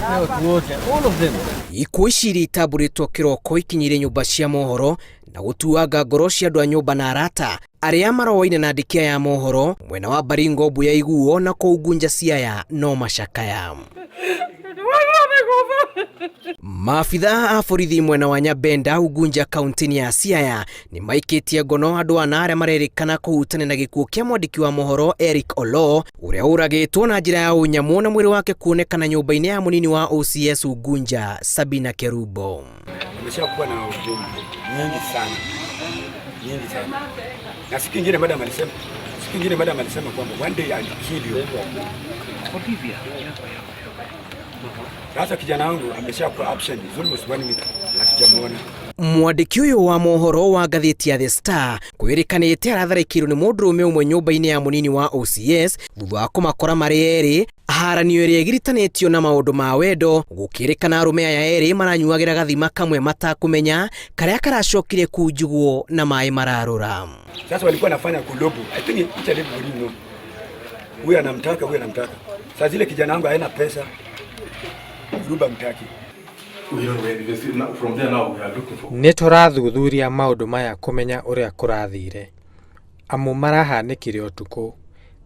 All of them. Ikuũ ici iria itambũrĩtwo kĩroko ikinyĩire nyũmba cia mohoro na gũtuanga ngoro cia andũ a nyũmba na arata arĩa maroaine na andĩki aya a mohoro mwena wa Baringo mbu ya iguo na kũu Ngunja Siaya no macakaya. Maabitha a borithi mwena wa Nyabenda Ugunja kaunti-inĩ ya Siaya nĩ maikĩtie ngono andũ ana arĩa marerĩkana kũhutania na gĩkuũ kĩa mwandĩki wa mohoro Eric Oloo ũrĩa ũragĩtwo na njĩra ya ũnyamũ na mwĩrĩ wake kuonekana nyũmba-inĩ ya mũnini wa OCS Ugunja Sabina Kerubo. Ameshakuwa na ujumbe nyingi sana nyingi sana, na siku ingine madam alisema, siku ingine madam alisema kwamba one day I'll kill you. Sasa kijana wangu ameshakuwa absent it's almost one week, hatujamuona. Mwandĩki ũyũ wa mohoro wa ngathĩti ya The Star kwĩrĩkanĩte aratharĩkĩirwo nĩ mũndũrũme ũmwe nyũmba-inĩ ya mũnini wa OCS thutha wa kũmakora marĩ erĩ haranio ĩrĩa ĩgiritanĩtio na maũndũ ma wendo. Gũkĩrĩkana arũme aya erĩ maranyuagĩra gathima kamwe matakũmenya karĩa karacokire kunjugwo na maĩ mararũra. Sasa walikuwa nafanya kulobu. I think each and everybody know. Huyu anamtaka, huyu anamtaka. Sasa zile kijana wangu haina pesa, Ruba mtaki. From there now we are looking for Nĩ tũrathuthuria maũndũ maya kũmenya ũrĩa kũrathire, amu marahanĩkire ũtukũ,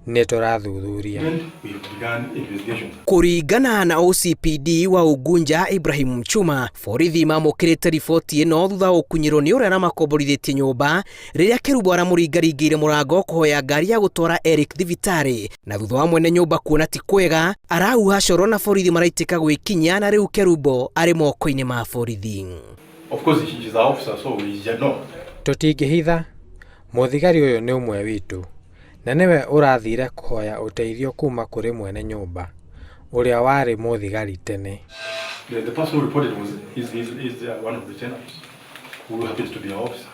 nĩ tũrathuthuria. We have begun investigations. Kũringana na OCPD wa Ugunja Ibrahim Mchuma, borithi mamũkĩrĩte riboti ĩno thutha wa gũkunyĩrwo nĩ ũrĩa aramakomborithĩtie nyũmba rĩrĩa Kerubo aramũringaringĩire mũrango kũhoya ngari ya gũtwara Eric thibitarĩ, na thutha wa mwene nyũmba kuona ti kwega arahuha coro na borithi maraitĩka gwĩkinyia na rĩu Kerubo arĩ moko-inĩ ma borithi. Of course, he is our officer, so we know. Tũtingĩhitha, mũthigari ũyũ nĩ ũmwe witũ, na nĩwe ũrathire kũhoya ũteithio kuma kũrĩ mwene nyũmba, ũrĩa warĩ mũthigari tene. The person who reported was is one of the tenants who happens to be our officer.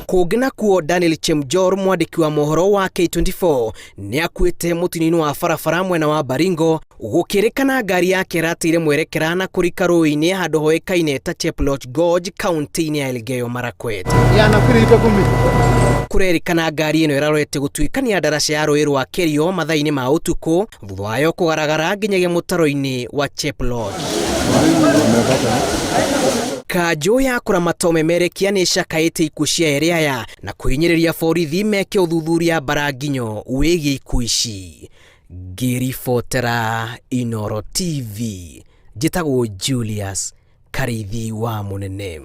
Kũngĩ nakuo Daniel Chemjor mwandĩki wa mohoro wa K24 nĩ akuĩte mũtino-inĩ wa barabara mwena wa Baringo gũkĩrĩkana ngari yake ĩrateire mwerekera na kũrika rũĩ-inĩ handũ hoĩkaine ta Cheploch Gorge kaunti-inĩ ya Elgeyo Marakwet. Ya, nafikiri iko kumi. Kũrerĩkana ngari ĩno ĩrarorete gũtuĩkania ndaraca ya rũĩ rwa Kerio mathaa-inĩ ma ũtukũ thutha wayo kũgaragara nginyagia mũtaro-inĩ wa Cheploch. Kanjũ ya kũramata ũmemerekia nĩ ĩcakaĩte ikuũ cia erĩ aya na kũhinyĩrĩria borithi meke ũthuthuria mbaranginyo wĩgiĩ ikuũ ici. Ngĩribotera Inoro TV njĩtagwo Julius Karithi wa Mũnene.